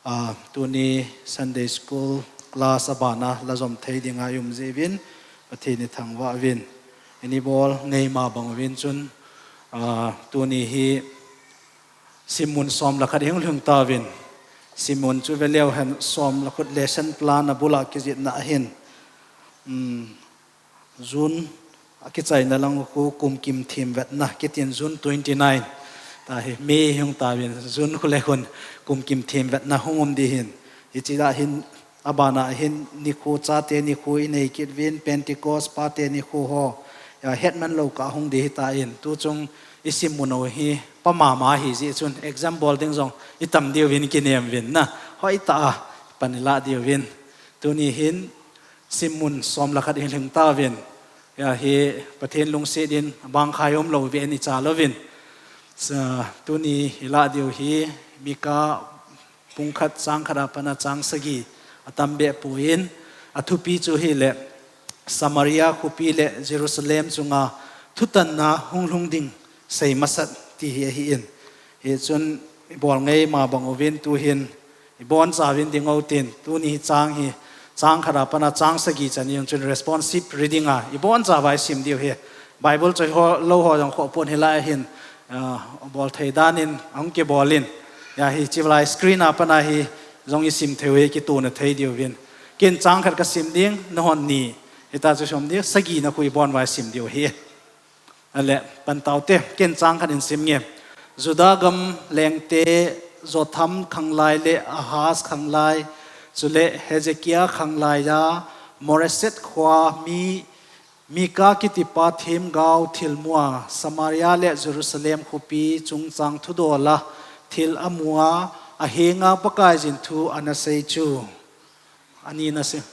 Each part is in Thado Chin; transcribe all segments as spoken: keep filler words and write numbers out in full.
Ah, tuni Sunday School class abana la jom thei dinga i um jeh uvin, Pathen i thangvah uvin. Ini bol ngeima bang uvin chun, ah, tuni hi simmun som le khat i hung lhung tauvin. Simmun chu veleu hen som le khat lesson plan a bula kijihna ahin. Um, June, a kichaina lang khu kum kim thim vetna, kitin June twenty-nine. Tahi, May hung tauvin, June khu le khun kum kim thim vetna hung um ding ahin. Hiche a hin, abana hin nikho chate nikho i nei kit uvin, Pentecost pate nikho ho. Ya, hetman lou kah hung ding ahitan, tuchung i simmun u hi, pha mama ahi jeh chun, exam bol ding jong, i tam diuvin kinem uvin na. Hoitah a, pan i lah diuvin. Tuni hin, simmun som le khat i lhung tauvin. Ya hi Pathen lungset in bangkhai um lou ve ni cha louvin. Sa, tuni i lah diu hi Mika bung khat chang khat a pat a chang sagi a tam be poi in a thupi chu hile Samaria khopi le Jerusalem chunga thutanna hung lhung ding sei masat ti hi ahi in. Hichun i bol ngeima bang uvin tuhin i boncha uvin ding u tin, tuni hi chang hi, chang khat a pat a chang sagi chan i hung chun responsive reading a, i boncha uva i sim diu ahi. Bible choi ho, lou ho jong kho pon hilai a hin, ah, bol thei dan in, hung kibol in. Ya hiche lai screen a pat a hi, jong i sim thei u ahi, kitona thei diuvin. Ken chang khat ka sim ding, nahon ni, hita chu som ding, sagi na khu i bon uva i sim diu ahi. Ale, pan tau te, ken chang khat in sim nge. Juda gam lengte Jotham khanglai le Ahaz khanglai, chule Hezekiah khanglai a Moreset khoa mi Mika kitipa themgao thilmu a Samaria le Jerusalem khopi chungchang thudol a thil amu a, ahenga Pakaiyin thu ana sei chu. Ani na sim.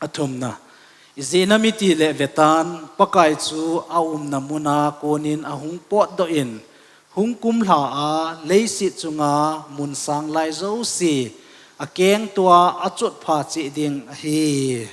Athumna, ijeh inem itile vetan, Pakai chu aumna muna konin ahung potdoh in, hung kumlha a leiset chunga mun sang lai jouse, akeng tua achotpha cheh ding ahi.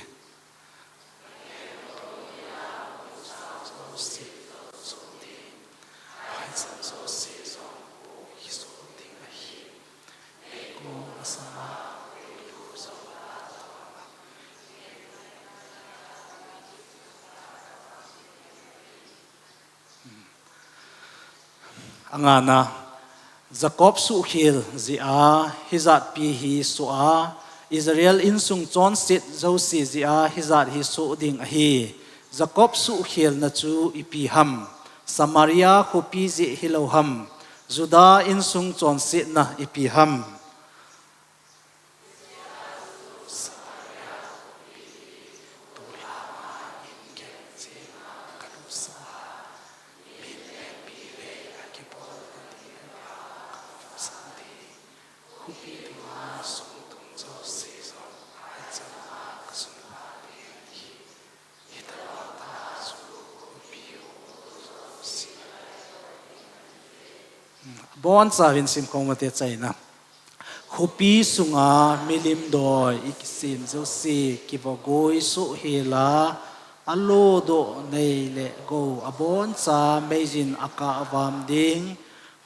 Angana, Jacob suhkhel jeh a hijatpi hi soh a, Israel insung chonset jouse jeh a hijat hi soh ding ahi. Jacob suhkhelna chu ipi ham? Samaria khopi jeh hilou ham? Juda insung chonsetna ipi ham? Boncha vin sim khom ute, achaina. Khopi sunga milim doi i kisem jouse, kivagoi sohhel a, alodoh nei le gou aboncha meijin akah vam ding.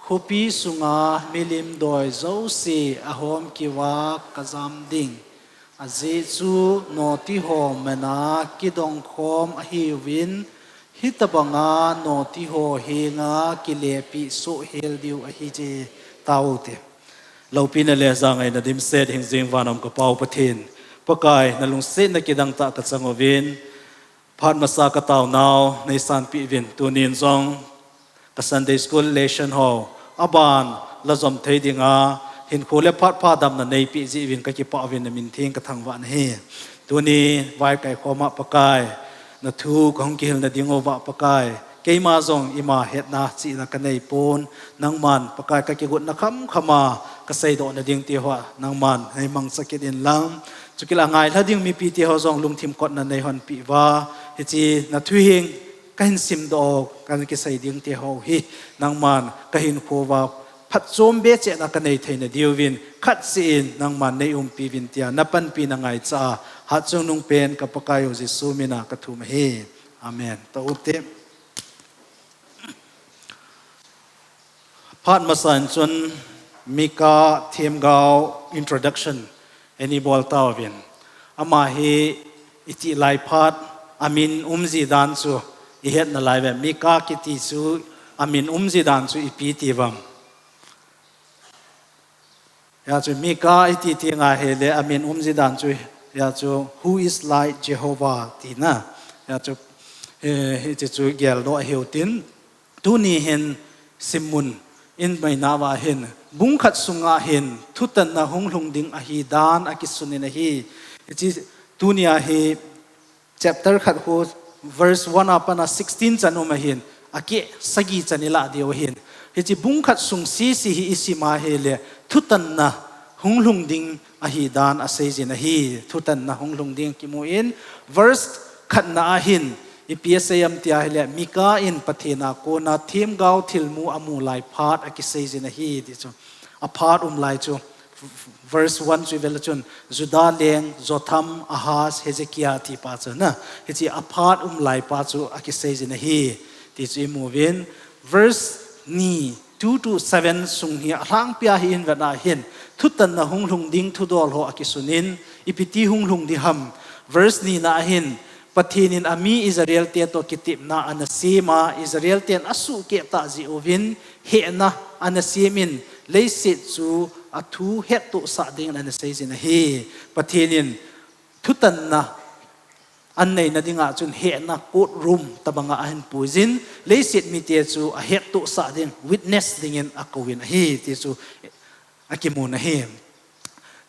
Khopi sunga milim doi jouse ahom keuva kajam ding. Ajeh chu noti ho mana kidong khom ahiuvin, hitabanga noti ho henga kilepi sohhel diu ahi je. Taute. Loupina le jangaina dimset hingjing vana um ka Pau Pathen, Pakai, na lungsetna kidang tah ka chang uvin, phat masa ka taonau nei sanpeh uvin, tunin jong ka Sunday School lesson ho aban la jom thei dinga hinkho le phat pha damna neipeh jeh uvin ka kipah uvin, na min theng ka thangvah nahi. Tuni vaikai khoma Pakai, na thu ka hung kihilna diuva Pakai, keima jong ima hetna chihna ka neipon, nangman Pakai ka kigotna khamkhama ka seidohna ding teho nangman nei mangcha kit inlang, chukit a ngailha ding mipite ho jong lungthim kotna nei honpeh uva, Hiche na thuhing kahin simdoh, kahin kisei ding te ho hi, nangman kahinkho uva phatchom becheh na kanei theina diuvin, khatche in nangman neiumpi uvin tia napanpina ngaicha a, hatchungnung pen ka Pakaiyu Jesu mina kathum ahi. Amen. Tao te. Phat masa in chun Mika themgao introduction eini bol tauvin. Ama hi iti lai phat, amin umji dan chu ihet nalai uve. Mika kiti chu amin umji dan chu ipi ti uvam. Hia chu Mika iti ti ngai hile amin umji dan chu, hia chu Who is like Jehovah tina. Hia chu, eh, hiche chu geldoh hiu tin. Tuni hin simmun in mai nauva hin, bung khat sunga hin thutanna hunglhung ding ahi dan akisun in ahi. Hiche tunia hi chapter khat khu verse one a pat a sixteen chan um ahin, akeh sagi chan ilah diu ahin. Hiche bung khat sung sese hi isim a hile thutanna hunglhung ding ahi dan aseijin ahi. Thutanna hunglhung ding kimu in, verse khatna a hin ipi asei em tia hile, Mika in Pathen a kona themgao thilmu amu lai phat akiseijin ahi ti chu. Aphat um lai chu, verse one chu ivel chun, Judah leng, Jotham, Ahaz, Hezekiah ti pa chu na. Hiche aphat um lai pa chu akiseijin ahi ti chu imu uvin. Verse ni, two to seven sung hi alhangpia hi ivet a hin, thutanna hunglhung ding thudol ho akisun in, ipi ti hunglhung ding ham. Verse ni na a hin, Pathen in ami Israel te toh kitepna ana sem a, Israel ten asuhkeh tah jeh uvin, hehna ana sem in, leiset chu athu hettohsah dingin ana seijin ahi. Pathen in thutanna an neina dinga chun hehna court room tobanga ahin puijin, leiset mite chu ahettohsah ding, witness dingin akouvin ahi ti chu akimun ahi.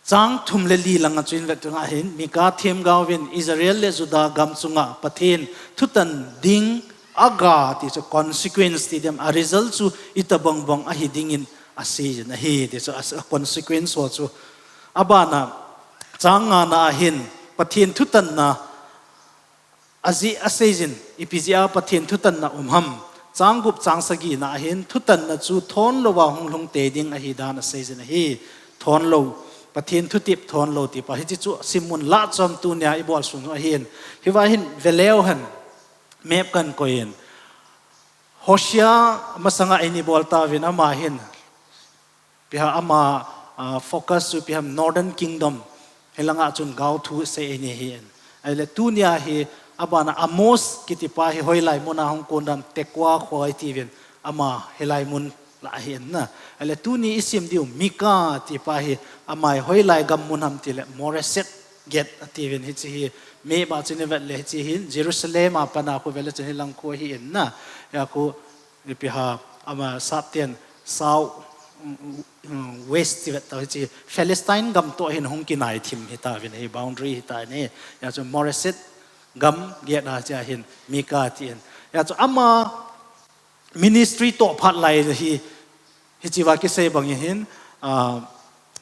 Chang thum le li langa chu ivet teng a hin, Mika themgao vin Israel le Judah gam chunga Pathen thutan ding aga ti chu consequence ti dem, a result chu itobang bang ahi dingin aseijin ahi ti chu, a consequence ho chu. Abana chang nga na a hin Pathen thutanna ajeh aseijin, ipi jeh a Pathen thutanna um ham. Chang gup chang sagi na a hin thutanna chu thonlouva hunglhung tei ding ahi dan aseijin ahi. Thonlou, Pathen thutep thonlou ti pa. Hiche chu simmun lah chom tunia ibol sung ahin. Hiva hin veleu hen, map kan koi in. Hosea masanga eini bol tauvin ama hin. Ipi ham ama, ah, focus chu ipi ham Northern Kingdom. Hilanga chun gao thu sei eini ahin. Ahile tunia hi abana Amos kiti pa hi hoilai muna hung kon dem, Tekoa kho iti uvin, ama hilai mun lah ahin na. Ahile tuni isim diu Mika ti pa hi ama hi hoilai gam mun ham tile Moreset Gate ati uvin, hiche hi map a chun ivet le hiche hin Jerusalem a pat a khu vel le chun hilang khu ahin na. Hia khu ipi ham ama sap ten south, mm, mm, west ti vet tau hiche Palestine gam toh hin hung kinai thim hita uvin ahi, boundary hita ahi. Hia chu Moreset gam gate a chu ahin Mika tin. Hia chu ama ministry toh phat lai hi, hichea kisei bang hin, ah,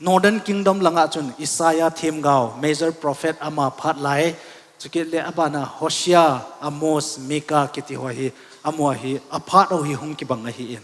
Northern Kingdom langa chun Isaiah themgao, major prophet ama phat lai, chukit le abana Hosea, Amos, Mika kiti ho hi, amaho hi aphat ho hi hung kibang ahin.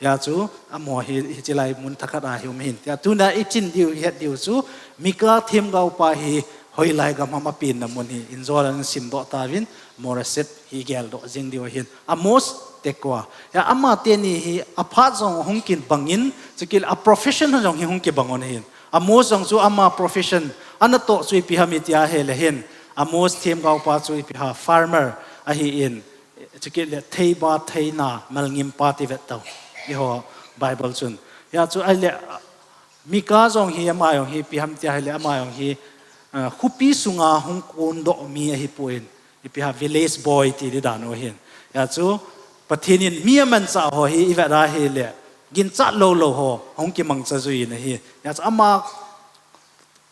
Hia chu, amaho hi, hiche lai mun thakhat a hi um hin. Hia tuna ichin diu, ihet diu chu, Mika themgao pa hi, hoilai gam ham apenna mun hi, injol in simdoh tauvin, Moreset hi geldoh jing diu ahin. Amos, Tekoa. Hia ama teni hi aphat jong hung kibang in, chukit a profession jong hi hung kibang un ahin. Amos jong chu ama profession, anatoh chu ipi ham iti a hile hin. Amos themgao pa chu ipi ham farmer ahin. Chukit le theiba, theina, malngim pa ti vet tau. Eiho Bible chun. Hia chu ahile, Mika jong hi ama jong hi ipi ham tia hile ama jong hi, ah, khopi sunga hung kondoh mi ahipon. Ipi ham village boy ti di dan u ahin. Hia chu Pathen in mi amanchah ho hi ivet a hile ginchat lou lou ho hung kimangcha jui in ahi. Hia chu ama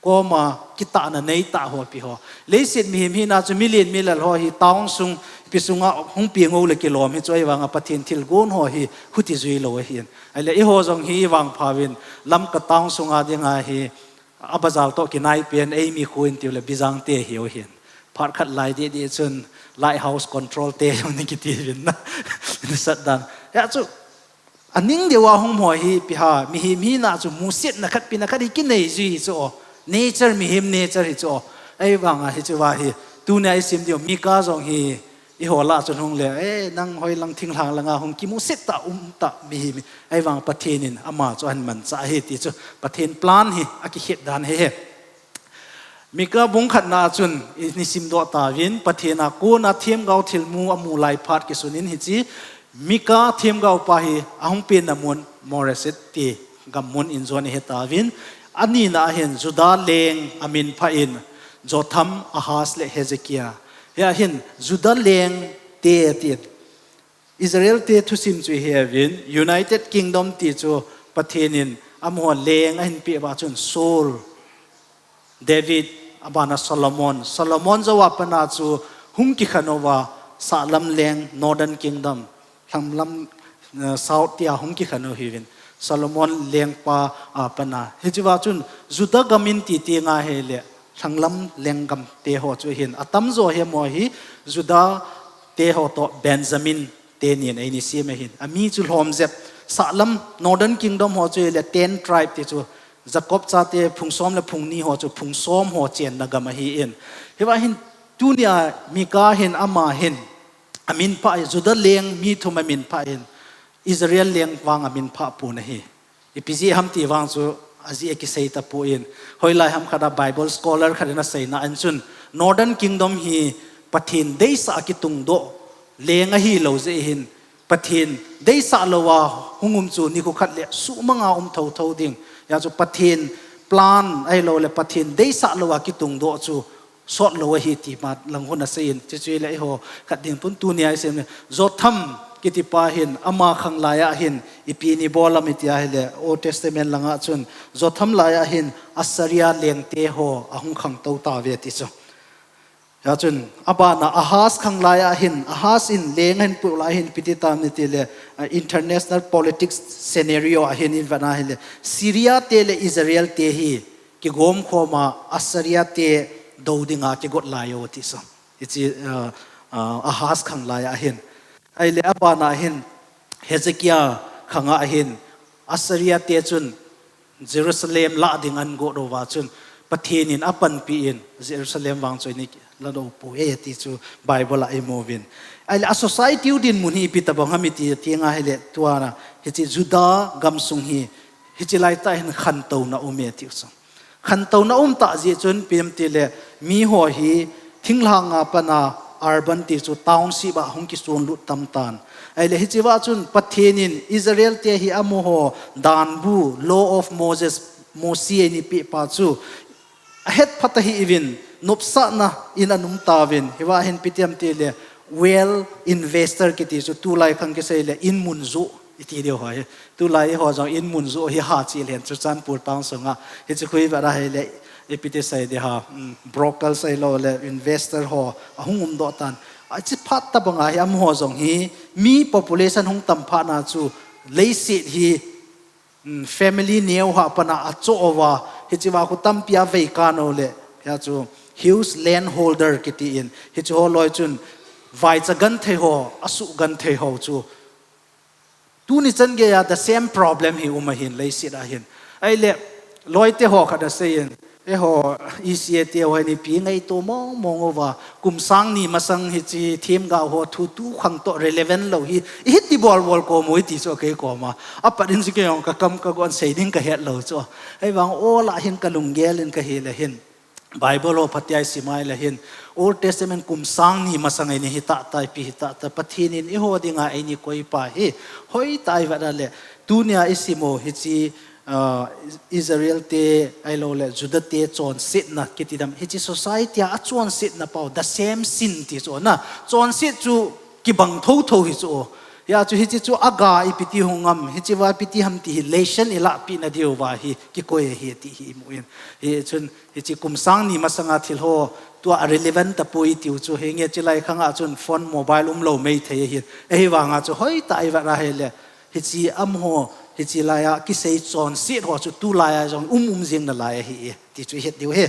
koma kitahna neitah ho ipi ho. Leiset mihem hina chu milen milal ho hi town sung ipi sunga hung peng u le kilom hi chu ahivanga Pathen thilgon ho hi huti jui lou ahin. Ahile eiho jong hi ivangpha uvin Lamka town sunga dinga hi a bazar toh kinai pen eimi khu in tiu le Bijang te hiu ahin. Phat khat lai deh deh chun lighthouse control te jong ni kiti vin na. Sat dan. Hia chu, aning deuva hung mo hi ipi ham, mihem hina chu musetna khat pina khat hi kinei ji chu o. Nature, mihem nature hi chu o. Ahivanga hiche va hi, tunia isim diu, Mika jong hi, eiho lah chun hung le, eh, nang hoilang thinglhang langa hung kimuset ta um ta mihem hi. Ahivang Pathen in ama chu ahin manchah ahi ti chu, Pathen plan hi akikhet dan ahi. Mika bung khatna chun, i, nisim doh tauvin, Pathen a kona themgao thilmu amu lai phat kisunin hiche, Mika themgao pa hi ahung penna mun Moreset ti gam mun in jon ihet tauvin, anina ahin Judah leng amin pha in, Jotham, Ahaz le Hezekiah. Hia hin Judah leng te tin, Israel te thusim chu ihet uvin, United Kingdom ti chu Pathen in amaho leng ahin peh uva chun Saul, David, abana Solomon. Solomon jouva pana chu hung kikhen uva sahlam leng Northern Kingdom, lhanglam, eh, South tia hung kikhen u hiuvin. Solomon lengpa a pana. Hichea chun Judah gam in ti teng ahile lhanglam lenggam te ho chu ahin. Atamjo hi amaho hi Judah te ho toh Benjamin te nin eini sem ahin. Ami chu lhom jep. Sahlam Northern Kingdom ho chu ahile ten tribe ti chu Jacob chate phung som le phung ni ho chu phung som ho chenna gam ahin. Hiva hin tunia Mika hin ama hin amin pha, Judah leng mi thum amin pha in Israel leng vang amin pha pon ahi. Ipi jeh ham ti vang chu ajeh akisei tapon, hoilai ham khat a Bible scholar khat in aseina a chun Northern Kingdom hi Pathen deisah a kitungdoh leng ahilou jeh hin Pathen deisah louva hung um chu nikho khat le suhmanga um thotho ding. Hia chu Pathen plan ahilouleh Pathen deisah louva kitungdoh chu sotlou ahi ti ma lang hon aseiyin, chuche chu ahile eiho khat ding pun tunia isim le Jotham kitipa hin ama khanglai a hin ipi eibol ham iti ahile Old Testament langa chun Jotham lai a hin Assyria lengte ho ahung khangtou tauve ti chu. Hia chun abana Ahaz khanglai a hin, Ahaz in leng ahin put lai a hin ipi ti tam iti le, ah, international politics scenario a hin ivet a ahile Syria te le Israel te hi kigom khoma Assyria te dou dinga kigot lai u ti chu. Hiche, ah, ah, Ahaz khanglai a hin. Ahile abana hin Hezekiah khanga hin Assyria te chun Jerusalem lah ding agot uva chun Pathen in apanpi in Jerusalem vang chu eini la dou poi ti chu Bible a imu uvin. Ahile a society u dinmun hi ipi tabang ham iti teng ahile tua na hiche Judah gamsung hi hiche laitah hin khantouna um e ti chu. Khantouna um tah jeh chun ipi ham itile mi ho hi thinglhang a pat a urban ti chu township a hung kisonlut tam tan. Ahile hichea chun Pathen in Israel te hi amaho danbu, Law of Moses, Mosi eini peh pa chu ahet phat ahiuvin, nopsahna in ana um tauvin, hiva hin ipi ti ham itile wealth investor kiti chu tulai khang kisei le in mun joh iti diu ho hi. Tulai eiho jong in mun joh hi ha chi lhen Churachandpur town sunga. Hiche khu ivet a ahile ipi ti sei ding ham, mm, broker sei lou le investor ho ahung umdoh tan. Hiche phat tabang a hi amaho jong hi mi population hung tam phat na chu leiset hi, mm, family neo ha pat a achoh uva, hichea khu tampi avei kan u le, hia chu huge land holder kiti in, hiche ho loi chun vaicha genthei ho, asuh genthei ho chu tuni chan geiya the same problem hi um ahin leiset a hin. Ahile loite ho khat aseiyin, eiho E C A te ho hi ipi ngaito mong mong uva, kum sang ni masang hiche themgao ho thu tu khang toh relevant lou hi ihet ti bol bol kom u iti chu kei koma. Apat in chu kei jong kakam kagon sei ding kahet lou chu. Ahivang ola hin kalunggel in kahi le hin Bible ho phatea isim a ahile hin Old Testament kum sang ni masang eini hi tah tah, ipi hi tah tah, Pathen in eiho dinga eini koipa hi hoitah a ivet a le tunia isim u hiche, ah, Israel te ahilouleh Judah te chonsetna kiti dam, hiche society a achonsetna pau, the same sin ti chu na, chonset chu kibang thotho hi chu. Hia chu hiche chu aga ipi ti hung ham, hichea ipi ti ham ti hi lesson ilahpeh na diuva hi kikoi ahi ti hi imu in. Hichun hiche kum sang ni masanga thil ho tua relevant tapoi tiu chu hinge chilai khanga chun phone mobile umlou mei thei ahin. Ahivanga chu hoitah a ivet a ahile hiche amaho, hiche laiya kisei chonset ho chu tulaiya jong um um jing nalai ahi ti chu ihet diu ahi.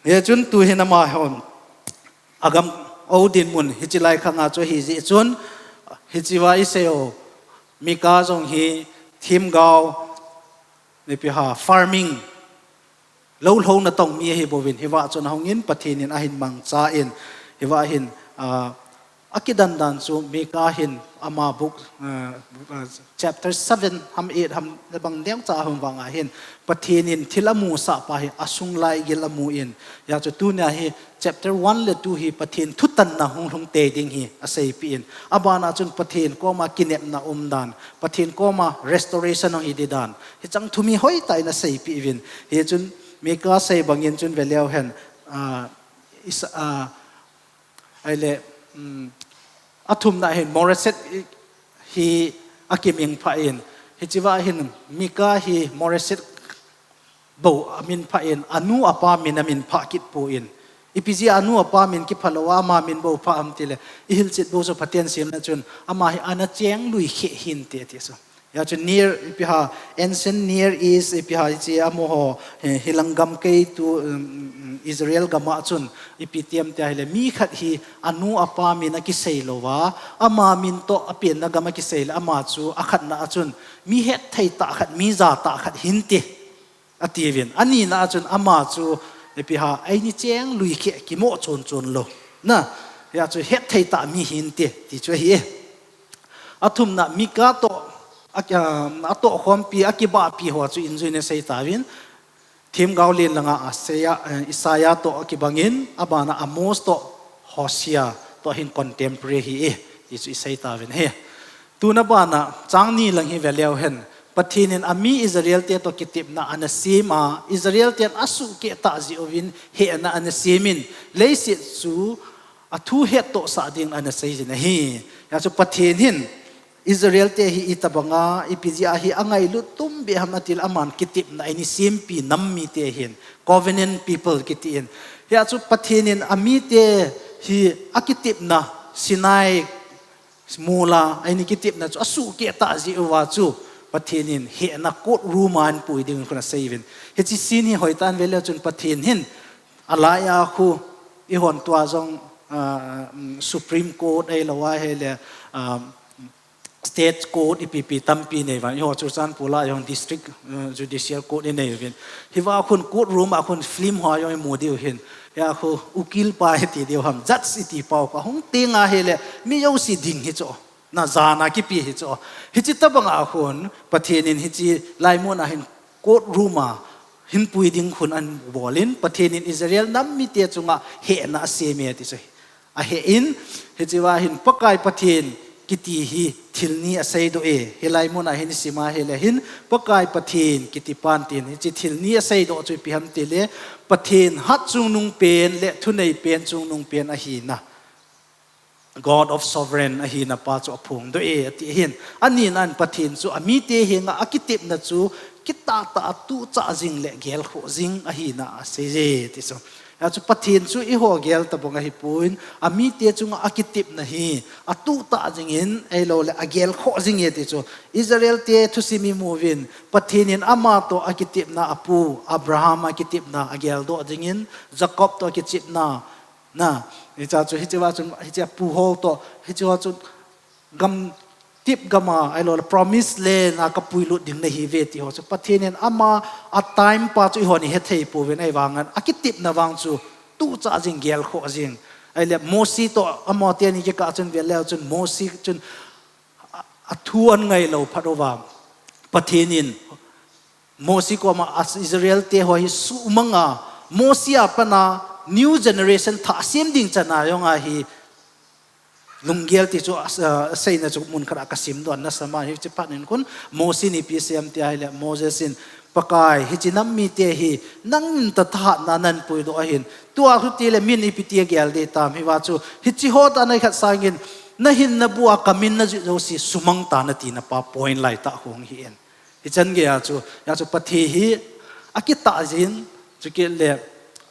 Hichun tuhin amahon agam o dinmun hiche lai khanga chu ahi jeh chun, hichea isei u, Mika jong hi themgao, ipi ham, farming, lou lhouna tong mi ahi bouvin, hiva chun ahungin Pathen in ahin mangchan, hiva hin, ah, akidan dan chu Mika hin ama book, ah, ah, chapter seven ham eight ham bang neocha ahung vanga hin Pathen in thil amusah pa hi asunglai gil amun, hijeh chun tunia hi chapter one le two hi Pathen thutanna hung lhung tei ding hi aseipeh in. Abana chun Pathen koma kinepna umdan, Pathen koma restoration hung hi ding dan, hicheng thu mi hoitah in aseipeh uvin. Hichun Mika sei bangin chun veleu hen, ah, Isa-, ah, ahile, um, athumna hin Moreset hi akiming phan, hichea hin Mika hi Moreset bou amin phan, anu apa min amin pha kit pon. Ipi jeh a anu apa min kipha lou a ama min bou pha ham tile, ihilchet bou chu Pathen simna chun ama hi ana cheng lui khe hinte ti chu. Hijeh chun Near, ipi ham, ancient Near East, ipi ham, hiche amaho, hi, hilang gamkai tu, um, um, Israel gam a chun, ipi ti ham tia ahile, mi khat hi anu apa min akisei louva, ama min toh apenna gam akisei le, ama chu akhatna a chun, mi hetthei tah khat, mi ja tah khat hinte, atiuvin. Anina a chun ama chu, ipi ham, eini cheng lui khe kimo chon chon lou. Na, hijeh chun hetthei tah mi hinte, ti chu ahi e. Athumna Mika toh, a, atohkhompi, akibahpi ho chu injui in asei tauvin. Themgao len langa Isaiah, eh, Isaiah toh akibangin, abana Amos toh Hosea toh hin contemporary ahi e, ti chu isei tauvin ahi. Tuna bana, chang ni lang hi veleu hen, Pathen in ami Israel te toh kitepna ana sem a, Israel ten asuhkeh tah jeh uvin hehna ana semin, leiset chu athu hettohsah ding ana seijin ahi. Hijeh chun Pathen hin Israel te hi itobanga, ipi jeh a hi angailut tum be ham atile aman kitepna eini sempi nam mite ahin, covenant people kitin. Hijeh chun Pathen in amite hi akitepna Sinai mol a eini kitepna chu asuhkeh tah jeh uva chu Pathen in hehna court room a ahin pui ding khun asei uvin. Hiche scene hi hoitah in veleu chun Pathen hin alai a khu eihon tua jong, ah, um, Supreme Court ahilou ahile, ah, State Court ipi ipi tampi inei uvin. Eiho Churachandpur a jong District, uh, Judicial Court inei uvin. Hiva khun court room a khun film ho jong imu diu ahin. Hia khu ukil pa iti diu ham, judge iti pa u kha hung teng ahile, mi jouse ding hi chu. Na jana kipe hi chu. Hiche tobanga khun, Pathen in hiche laimun a hin court room a hin pui ding khun ahin bol in, Pathen in Israel nam mite chunga hehna asem e ti chu. Ahe in, hichea hin Pakai Pathen kiti hi thil ni aseidoh e, hilai mun a hin isim a ahile hin, Pakai Pathen kiti pan tin, hiche thil ni aseidoh chu ipi ham tile, Pathen hat chungnung pen le thunei pen chungnung pen ahina. God of sovereign ahina pa chu aphongdoh e, ati ahin. Anina in Pathen chu amite henga akitepna chu kitah tah a tuchah jing le gelkhoh jing ahina asei e, ti chu. Hia chu Pathen chu eiho gel tabang ahipon, amite chunga akitepna hi atuhtah jingin, ahilouleh agelkhoh jing e ti chu. Israel te thusim imu uvin, Pathen in ama toh akitepna apu, Abraham a kitepna ageldoh jingin, Jacob toh akitepna, na, hichea chu, hichea chu, hichea pu ho toh, hichea chu, gam tep gam a, ahilouleh promise land a kapuilut ding nahiuve ti ho chu. Pathen in ama a time pa chu eihon ihethei pouvin ahivangin, akitepna vang chu tuchah jing gelkhoh jing. Ahile Mosi toh amaho teni kikah chun veleu chun Mosi chun a, athu angailou phat uva. Pathen in Mosi koma a Israel te ho hi sumanga, Mosi a pat a new generation thah sem ding chan a jong ahi, lunggel ti chu a, a, aseina chu mun khat a kasimdoh nasa ma hi, hiche phat in khun Mosi in ipi asei em ti ahile, Moses in, Pakai, hiche nam mite hi nangin tah thahatna nahin puidoh ahin, tua chu tile min ipi ti agel ding tam, hiva chu, hiche ho tah a ikhat sangin, nahin nabu a kamin najih jouse sumang tan ati napa point lai tah hung hi in. Hichan gei a chu, hia chu Pathen hi akitah jing, chukit le,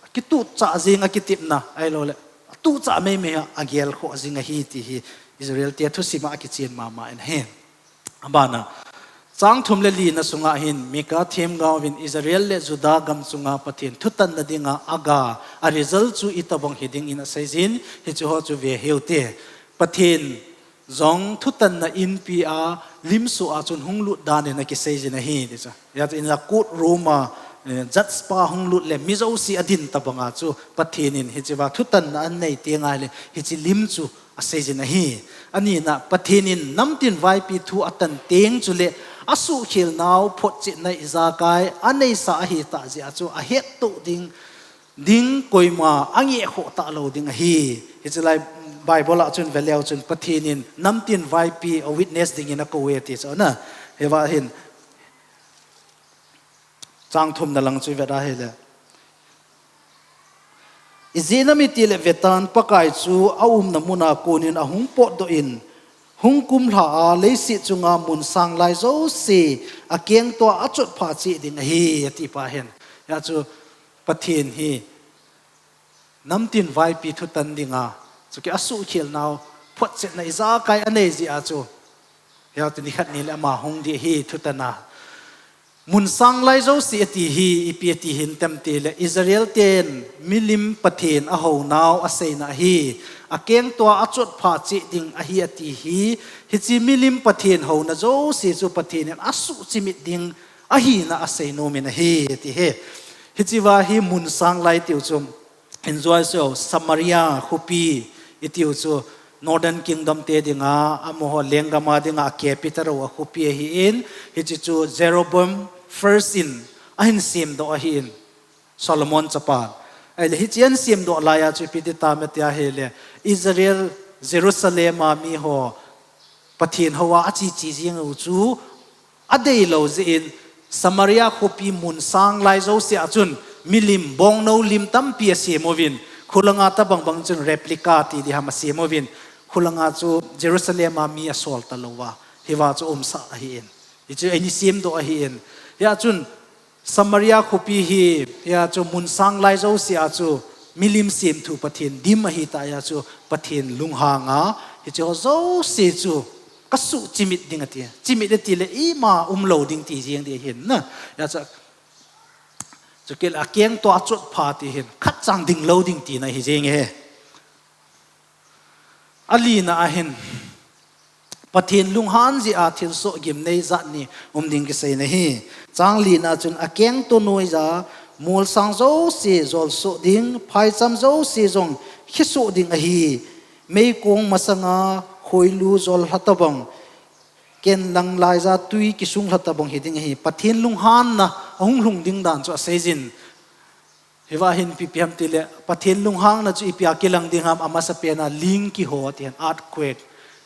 akituchah jing akitepna, ahilouleh, atuchah meimei a agelkhoh jing ahi ti hi, Israel te thusim a akichen mama in ahi. Abana, Chang thum le lina sunga hin Mika themgaovin Israel le Judah gam chunga Pathen thutanna dinga aga, a result chu itobang hiding in aseijin, hiche ho chu veheu te. Pathen jong thutanna inpi a limsoh a chun hunglut dan in akiseijin ahi, ti chu. Hijeh chun court room a, eh, judge pa hunglut le mi jouse adin tobanga chu Pathen in hichea thutanna anei teng ahile hiche lim chu aseijin ahi. Anina, Pathen in namtin vaipi thu atan teng chule asuhkhelnau photchetna ijakai aneisa ahitah jeh a chu ahettoh ding, ding koima angeh khoh talou ding ahi. Hiche lai Bible a chun veleu chun Pathen in namtin vaipi a witness dingin akou e ti chu na. Hiva hin chang thumna lang chu ivet ahile, ijeh inem itile vetan, Pakai chu aumna muna konin ahung potdoh in, hung kumlha a leiset chunga mun sang lai jouse akengtoa achotpha cheh ding ahi, ati pa hin. Hijeh chu Pathen hi namtin vaipi thutan dinga, chule asuhkhelnau photchetna ijakai anei jeh a chu, hijeh chun nikhat nile ama hung ding ahi thutan a. Mun sang lai jouse ati hi ipi ati hintem itile Israel ten milim Pathen ahounau aseina ahi. Akengtoa achotpha cheh ding ahi ati hi, hiche milim Pathen houna jouse chu Pathen in asuhchimit ding ahina aseinom in ahi, ati hi. Hichea hi mun sang lai tiu chu, enjoy seo, Samaria khopi itiu chu, Northern Kingdom te dinga, amaho lenggam a dinga capital a khopi ahin, hiche chu Jeroboam first in ahin semdoh ahin, Solomon chapan. Ahile hiche ahin semdoh laiya chu ipi ti tam ati ahile, Israel, Jerusalem a miho Pathen houva ache che jeng u chu adeilou jeh in, Samaria khopi mun sang lai jouse a chun milim, bongnou lim tampi asem uvin, khulanga tobang bang chun replica ti diham asem uvin, khulanga chu Jerusalem a mi asol talouva, hiva chu umsah ahin. Hichu eini semdoh ahin. Hijeh chun Samaria khopi hi, hijeh chu mun sang lai jouse a chu milim semthu Pathen dim ahitah jeh a chu Pathen lunghanga, hiche ho jouse chu kasuhchimit ding ati. Chimit atile ima umlou ding ti jeng ding ahin na. Hijeh chu, chule akengtoa achotpha ti hin, khatcha dinglou ding tina ahi jeng e. Alina a hin, Pathen lunghan jeh a thilsoh gimnei jat ni um ding kiseina ahi. Chang lina chun akengto noija, molsang jouse jolsoh ding, phaicham jouse jong khisoh ding ahi. Meikong masanga khoilu jollha tobang, kenlang laija twi kisunglha tobang hiding ahi. Pathen lunghanna ahung lhung ding dan chu aseijin. Hiva hin ipi ipi ham itile, Pathen lunghangna chu ipia kilang ding ham, amasapen a ling kiho ti hin, earthquake.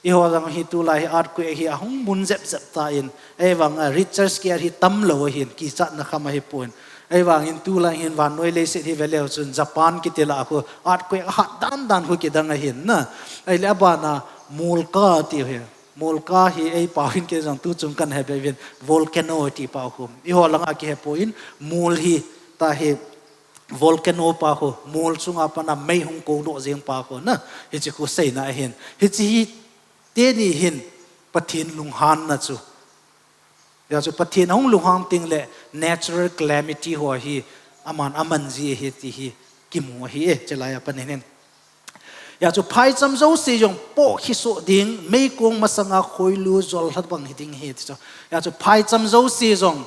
Eiho jong hi tulai hi earthquake hi ahung mun jep jep tan, ahivanga Richter scale hi tamlou ahin, kichatna kham ahipon. Ahivangin tulai hin vannoi leiset hi veleu chun Japan kiti lah a khu earthquake ahat dan dan khu kidang ahin na. Ahile abana molkah ti hi. Molkah hi eipao hin kei jong tuchung kahin he be uvin volcano ti pao khu. Eiho langa kihepon mol hi tahi volcano pa khu, mol chunga pat a mei hung koudoh jeng pa khu na, hiche khu seina ahin. Hiche hi teni hin Pathen lunghanna chu. Hijeh chu Pathen ahung lunghang tengle natural calamity ho hi aman aman ji ahi ti hi kimu ahi e, chulaiya pat hin. Hijeh chu phaicham jouse jong poh khisoh ding, meikong masanga khoilu jollha bang hiding ahi ti chu. Hijeh chu phaicham jouse jong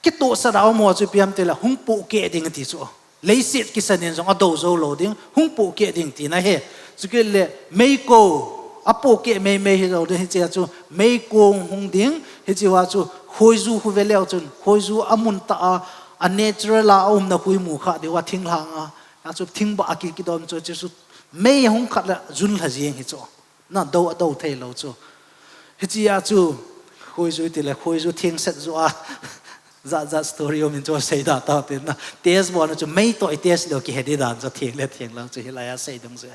kitohsah a um ho chu ipi ham itile hung pohkeh ding ati chu. Leiset kisan in jong adou joulou ding, hung pohkeh ding tina ahi. Chukit le meikong, apohkeh meimei hilou ding, hichea chu meikong hung ding, hichea chu khoiju khu veleu chun, khoiju amun tah a, a natural a aumna khu imu kha diu a thinglhang a. Hijeh chu thingbah a ki, kidom chu, chu, chu mei hung khat le junlha jeng hi chu. Na dou, adou theilou chu. Hichea chu, khoiju tile, khoiju thengset joh a. Jat jat story um in chu seida taute na. Test bol na chu mei toh i test leu kihe ding dan chu theng le thenglou chu hilaiya seidung chu.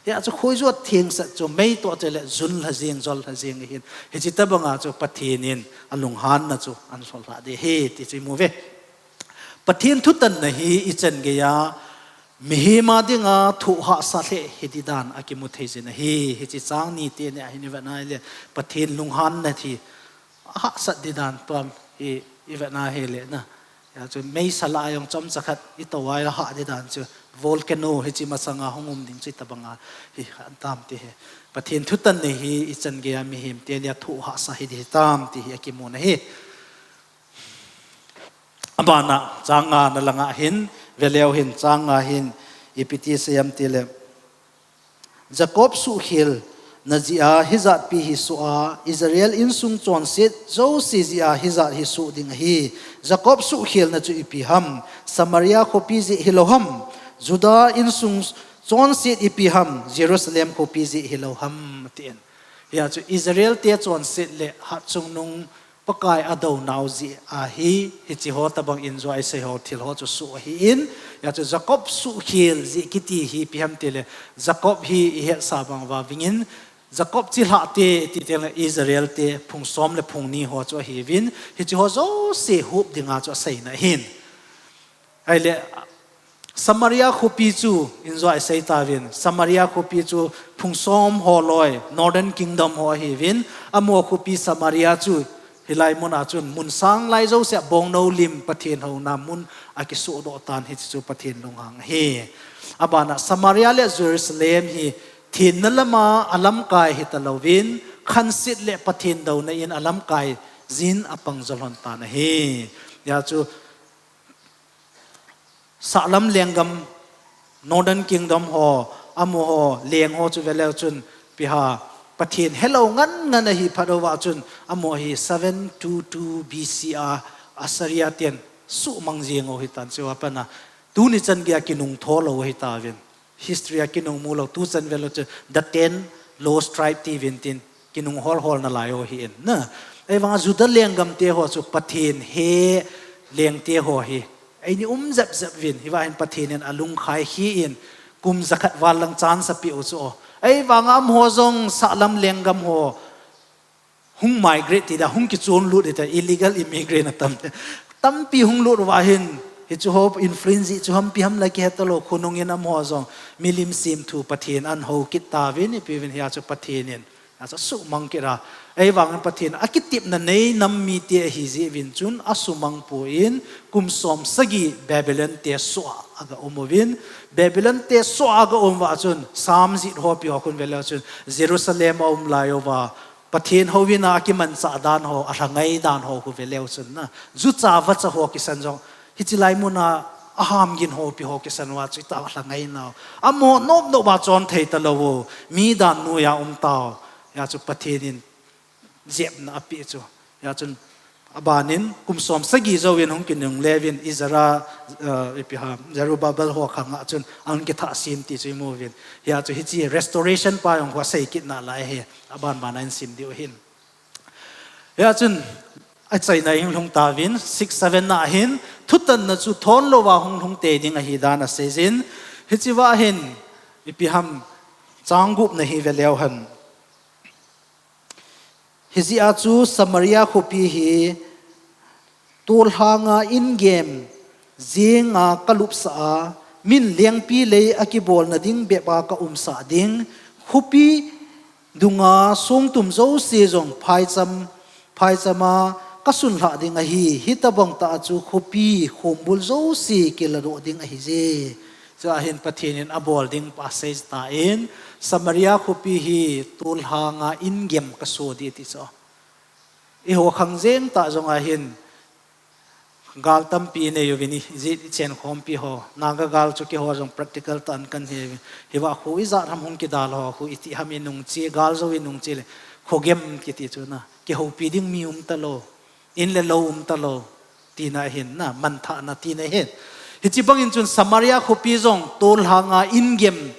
Hijeh chu khoiju thengset chu mei toh chule junlha jeng, jollha jeng ahin. Hiche tobanga chu Pathen in alunghanna chu ahin lhollhah ding ahi ti chu imu uve. Pathen thutanna hi ichan geiya mihem a dinga thoh hahsa lheh hiding dan akimu thei jin ahi. Hiche chang ni teni a hin ivet na ahile Pathen lunghanna hi ahahsat di dan tuam hi i vetna hi le na. Hia chu meisa la jong chomcha khat i to a i hah di dan chu volcano hichi masanga hung um ding chu i tabanga hi khan tam ti hi. Pathen thutan nei hi i chan gei a mihem te nia thu hahsa hi di hi tam ti hi a kimu na hi. Abana chang nga na langa hin, veleu hin chang nga hin ipi ti seiyam ti le. Jacob suhkhel na jia hijatpi hi suh a, Israel insung chonset jouse jia hijat hi suh ding ahi. Jacob suhkhel na chu ipi ham, Samaria khopi jeh hilou ham, Judah insung chonset ipi ham, Jerusalem khopi jeh hilou ham, tin. Hia chu Israel te chonset le hatchungnung Pakai a do nau jeh ahi, hichi ho tabang in jua i sei ho thil ho chu suh ahi in, hia chu Jacob suhkhel jeh kiti hi ipi ham ti le, Jacob hi i hetsa bang uva vingin, Jacob chilhah te ti te le Israel te phung som le phung ni ho chu ahi vin, hichi ho jouse hup dinga chu a seina hin. Ahile, Samaria khopi chu, in jua i sei ta vin, Samaria khopi chu phung som ho loi, Northern Kingdom ho ahi vin, amaho khopi Samaria chu, hilai mun a chun, mun sang lai jouse a bongnou lim Pathen houna mun a kisuhdoh tan hichi chu Pathen lunghang ahi. Abana Samaria le Jerusalem hi, thenna lama a lamkai hi talou vin, khansit le Pathen douna in a lamkai jin a pang jolhon tan ahi. Hia chu, Sahlam lenggam, Northern Kingdom ho, amaho leng ho chu veleu chun, ipi ham, Pathen helou ngan ngan ahi phat uva chun, amaho hi seven two two B C a, Assyria ten suhmang jeng u hitan chu apana, tuni chan gei a kinung tho lou hita vin. History a kinung mu lou, tu chan veleu chu, the ten lost tribe ti vin tin, kinung hol hol na lai u hi in. Na, ahivanga Judah lenggam te ho chu Pathen he leng te ho hi. Eini um jep jep vin, hiva hin Pathen in a lungkhai hi in, kum jakhat val lang chance a pe u chu. Ahivanga amaho jong sahlam lenggam ho, hung migrate ti da, hung kichon lut ti da, illegal immigrant a tam. Tampi hung lut uva hin, hichu ho influence chu hampi ham la kihe talou, khonung in amaho jong, milim semthu Pathen an hou kit ta vin, ipi vin hia chu Pathen in. Hia chu suhmang kit a. Ahivangin Pathen a kitepna nei nam mite ahi jeh vin chun a sumang poi in kum som sagi Babylon te suh a aga um uvin. Babylon te suh a aga um uva chun Psalm jih ho pi ho khun veleu chun Jerusalem a um lai uva Pathen houin a kimanchah dan ho, a lhangai dan ho khu veleu chun na. Jucha vacha ho kisan jong, hichi lai mun a, a hamgin ho pi ho kisan uva chu ita a lhangai nau. Amaho nop nop uva chon thei talou u, mi dan noiya um tau. Hia chu Pathen in jepna a pe chu. Hia chun, abanin, kum som sagi jouvin hung kinungle uvin Ezra, eh, ipi ham, Zerubbabel ho khang a chun, ahung kithah sem ti chu imu uvin. Hia chu hichi restoration pa jong khu asei kit nalai ahi, aban ban a in sim diu ahin. Hia chun, achaina in lhung tauvin, six seven na hin, thutanna chu thon louva hung lhung tei ding ahi dan aseijin, hichi uva hin, ipi ham, chang gup na hi veleu hen. Hijeh a chu Samaria khopi hi, tolhanga in gem, jenga kalupsah a, min lengpi lei a kibolna ding bep a ka umsah ding, khopi dunga songtum jouse jong phaicham, phaicham a ka sunlhah ding ahi, hitabang tah a chu khopi khombul jouse kiladoh ding ahije. Chua hin Pathen in abol ding pa asei tan, Samaria khopi hi tolhanga in gem kaso ding ati chu. Eiho khang jeng tah jong a hin gal tampi inei uvin, ijat ichenkhompi ho. Naga gal chu keiho jong practical tah in kahin he uvin. Hiva khu ijat ham hung kidal ho, khu iti ham inung che, gal jou inung che le. Khogem kiti chu na. Kihoupi ding mi um talou. In le lou um talou, tina ahin na, manthahna tina ahin. Hichi bangin chun Samaria khopi jong tolhanga in gem,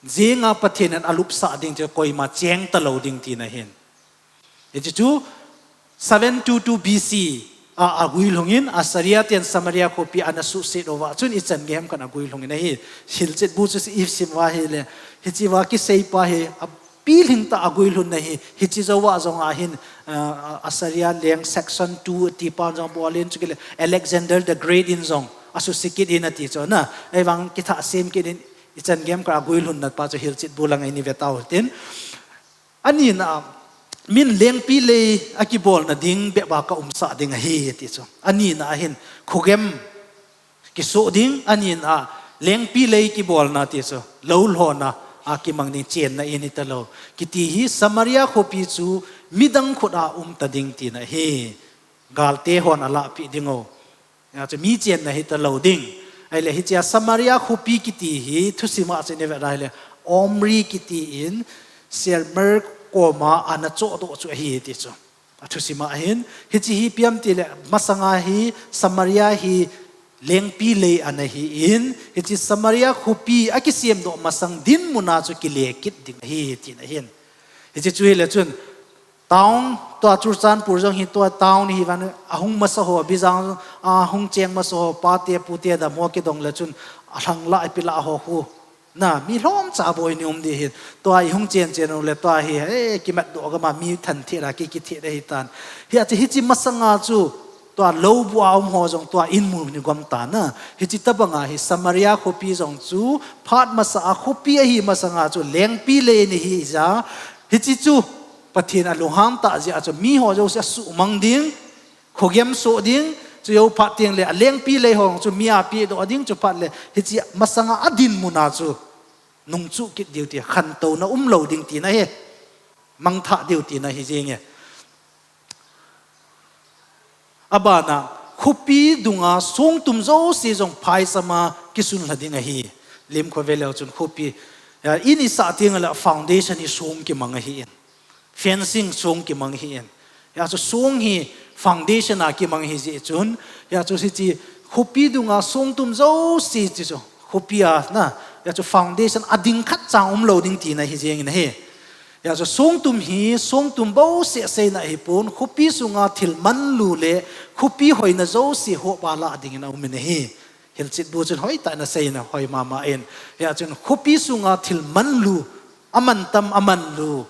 jenga Pathen in alupsah ding chu koima cheng talou ding tina ahin. Hichi chu seven two two B C a, aguilhungin, Assyria ten Samaria khopi ana suhset uva chun ichan gei ham khat aguilhungin ahi. Hilchetbu chu isim uva ahile, hichi uva kiseipa hi, a, pilhing tah a guilhunna hi, hichi jouva jong a hin, ah, Assyria leng section two tipan jong abolin, chukit le Alexander the Great in jong asuhset kit in ati chu na. Ahivang kithah sem kit in, ichan gei ham khat aguilhunna pa chu hilchetbu lang eini ve tau tin. Anina, min lengpi lei a kibolna ding bep a ka umsah ding ahi ti chu. Anina ahin khogem kisoh ding, anina lengpi lei kibolna ti chu lou lhona a kimang ding, chenna in hita lou. Kiti hi Samaria khopi chu midang khut a um ta ding tina ahi. Galte hon alahpeh ding o. Hiche mi chenna hita lou ding. Ahile hichea Samaria khopi kiti hi thusim a chu i vet a ahile Omri kiti in Shemer koma ana chohdoh chu ahi ti chu. A thusim a hin, hiche hi ipi ham tile masanga hi Samaria hi lengpi lei ana hi in, hiche Samaria khopi a kisemdoh masang dinmun a chu kile kit ding ahi tina ahin. Hiche chu hile chun, town, tua Churachandpur jong hi tua town hi vang ahung masa ho, Bijang ahung cheng masa ho, pate pute dam ho kidong le chun, alhang lah ipi lah ho khu. Na, mi lhomcha boi ni um ding ahin. Tua i hung chen chen u le tua hi, eh, kimatdoh gam a mi thanthei a ki, kithei ahitan. Hiche, hiche masanga chu, tua lou bu a um ho jong tua in mun hi gom ta na. Hiche tobang a hi Samaria khopi jong chu phat masa a khopi ahi masanga chu lengpi lei ana hi jeh a. Hiche chu Pathen alunghang tah jeh a chu mi ho jouse asuhmang ding, khogem soh ding, chu jou phat teng le alengpi lei ho chu mi a pehdoh ding, chu phat le hiche masanga adinmun a chu nungchuh kit diu ti, khantouna umlou ding tina ahi. Mangthah diu tina ahi jenge. Abana, khopi dunga songtum jouse jong phaisam a kisunlha ding ahi. Lim kho ve leu chun khopi, ya, in i sah teng le foundation hi song kimang ahi in. Fencing song kimang ahi in. Hiche chu song hi foundation a kimang ahi jeh chun, hiche chu hiche khopi dunga songtum jouse ti chu khopi a na, hiche chu foundation ading khatcha umlou ding tina ahi jeng in ahi. Hiche chu songtum hi, songtum bouseh seina ahipon, khopi sunga thil manlu le khopi hoina jouse hop a lah dingin aum in ahi. Hilchetbu chun hoitah in asei in ahoi mama in. Hiche chun khopi sunga thil manlu, amantam amanlu,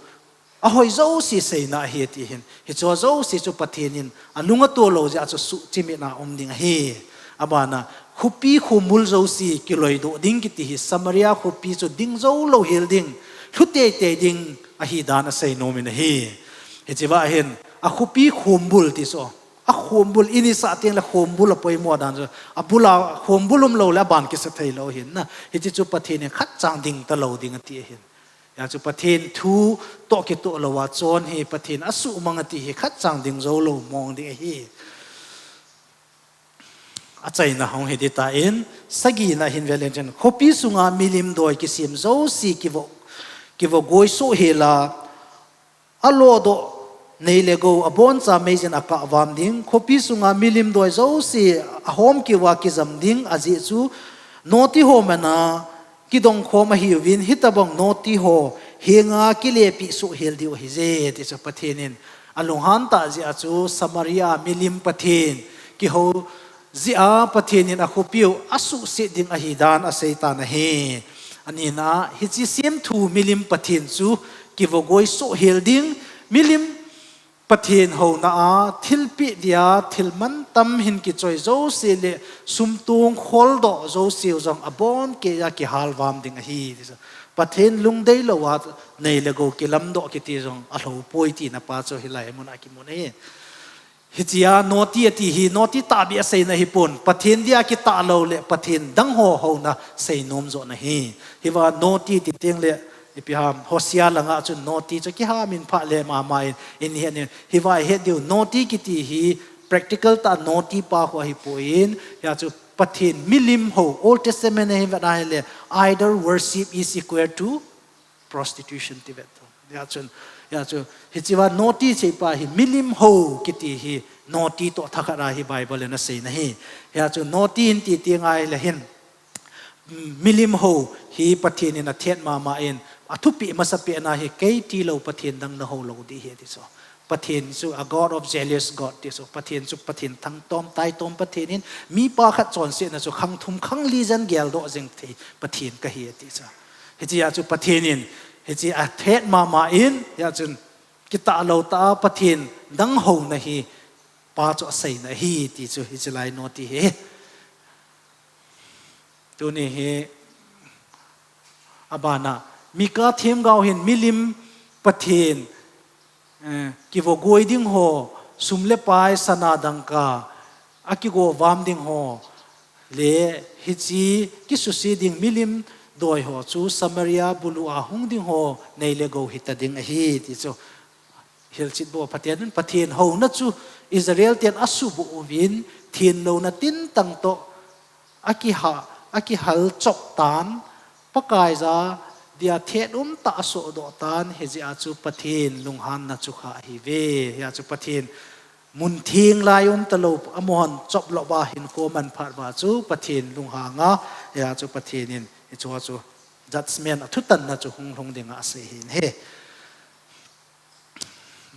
ahoi jouse seina ahi ti hin. Hiche jouse chu Pathen in alung ato lou jeh a chu suhchimit a um ding ahi. Abana, khopi khombul jouse kiloidoh ding kiti hi Samaria khopi chu ding jou lou hel ding, lhu teitei ding ahi dan asei nom in ahi. Hiche va hin, akhopi khombul ti chu, akhombul, in i sah teng le khombul apoimo dan chu, abul a khombul umlou le aban kisa thei lou ahin na. Hiche chu Pathen in khatcha ding talou ding ati ahin. Hiche chu Pathen thu toh kitoh lou a chon hi Pathen asuhmang ati hi khatcha ding jou lou mong ding ahi. Achaina hung hi ding tan, sagina hin ve leng chun, khopi sunga milim doi kisem jouse kivo, kivo goi soh hel a, alodoh nei le gou, aboncha meijin akah vam ding, khopi sunga milim doi jouse ahom keu a kijam ding, ajeh chu noti ho man a kidong khom ahiuvin, hitobang noti ho henga kilepeh soh hel diu ahije, ti chu Pathen in alunghan tah jeh a chu Samaria milim pathen kihou jeh a Pathen in akhopiu asuhset ding ahi dan asei tan ahi. Anina, hiche semthu milim pathen chu kivo goi soh hel ding, milim pathen houna a thilpeh dia thil mantam hin kichoi jouse le sumtong kholdoh jouseu jong abonkei a kihal vam ding ahi. Pathen lungdei lou a nei le gou kilamdoh kiti jong alhou poi tina pa chu hilai mun a kimun ahi. Hichea noti ati hi, noti tahbeh a seina hipon, Pathen dia kitah lou le Pathen dang ho houna seinom joh ahi. Hiva noti ti teng le, ipi ham, Hosea langa chun noti chu kiham in phah le mama in, in het in, hiva ihet diu, noti kiti hi practical tah noti pa khu ahipoi, hiche chu Pathen milim hou, Old Testament a hin vet a ahile, idol worship is equal to prostitution ti vet. Hiche chun, hiche chu, hichea noti cheipa hi milim hou kiti hi noti toh thakhat a hi Bible in asei ahi. Hiche chu noti in ti teng ahile hin, milim hou hi Pathen in athet mama in, athupeh masapen a hi kei tilou Pathen dang nahou lou ding ahi ati chu. Pathen chu a God of jealous God ti chu. Pathen chu Pathen thangtom, taitom Pathen in, mipa khat chonsetna chu khang thum khang li jen geldoh jeng thei Pathen kahi ati chu. Hichea chu Pathen in, hiche athet mama in, hiche chun kitah lou tah a Pathen dang houna hi pa chu aseina ahi ti chu, hiche lai noti hi. Tuni hi, abana, Mika themgao hin milim pathen kivogoi ding ho, sum le pai, sana dangka, akigovam ding ho, le hiche kisuse ding milim doi ho chu Samaria bulu a hung ding ho nei le gou hita ding ahi ti chu. Hilchet bou Pathen in Pathen houna chu Israel ten asuboh uvin, thenlouna tintang toh akihal chop tan, Pakaiya dia thet umtah asohdoh tan, hijeh a chu Pathen lunghanna chu kha ahiuve. Hia chu Pathen mun theng lai umtalou, amahon chop louva hinkho aman phat uva chu Pathen lunghanga, hia chu Pathen in hichea chu judgment, athutanna chu hung lhung dinga asei ahi.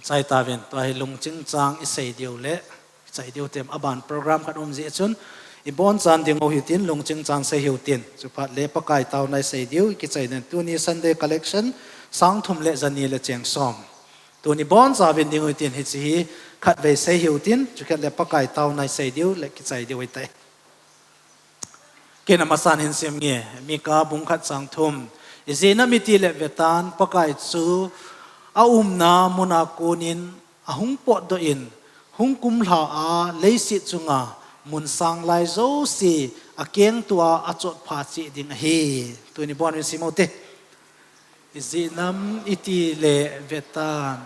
Chai tauvin, tua hi lungching chang isei diu le, chai diu tem, aban program khat um jeh chun, ibonchan ding u hitin, lungching chang sei hiu tin, chuphat le Pakai taona isei diu, ikichai den, tuni Sunday collection, sang thum le jani le cheng som. Tuni bonchauvin ding u hitin, hiche hi khatvei sei hiu tin, chukit le Pakai taona isei diu, le kichai diu ahitai. Ken amasan hin sim nge, Mika bung khat chang thum. Ijeh inem itile vetan, Pakai chu aumna muna konin ahung potdoh in, hung kumlha a leiset chunga mun sang lai jouse akengto a achotpha cheh ding ahi. Tuni bon hin sim u hite. Ijeh inem itile vetan,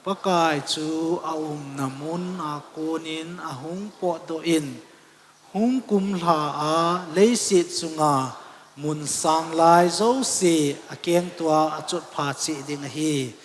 Pakai chu aumna muna konin ahung potdoh in, hung kumlha a leiset chunga mun sang lai jouse akengto a achotpha cheh ding ahi.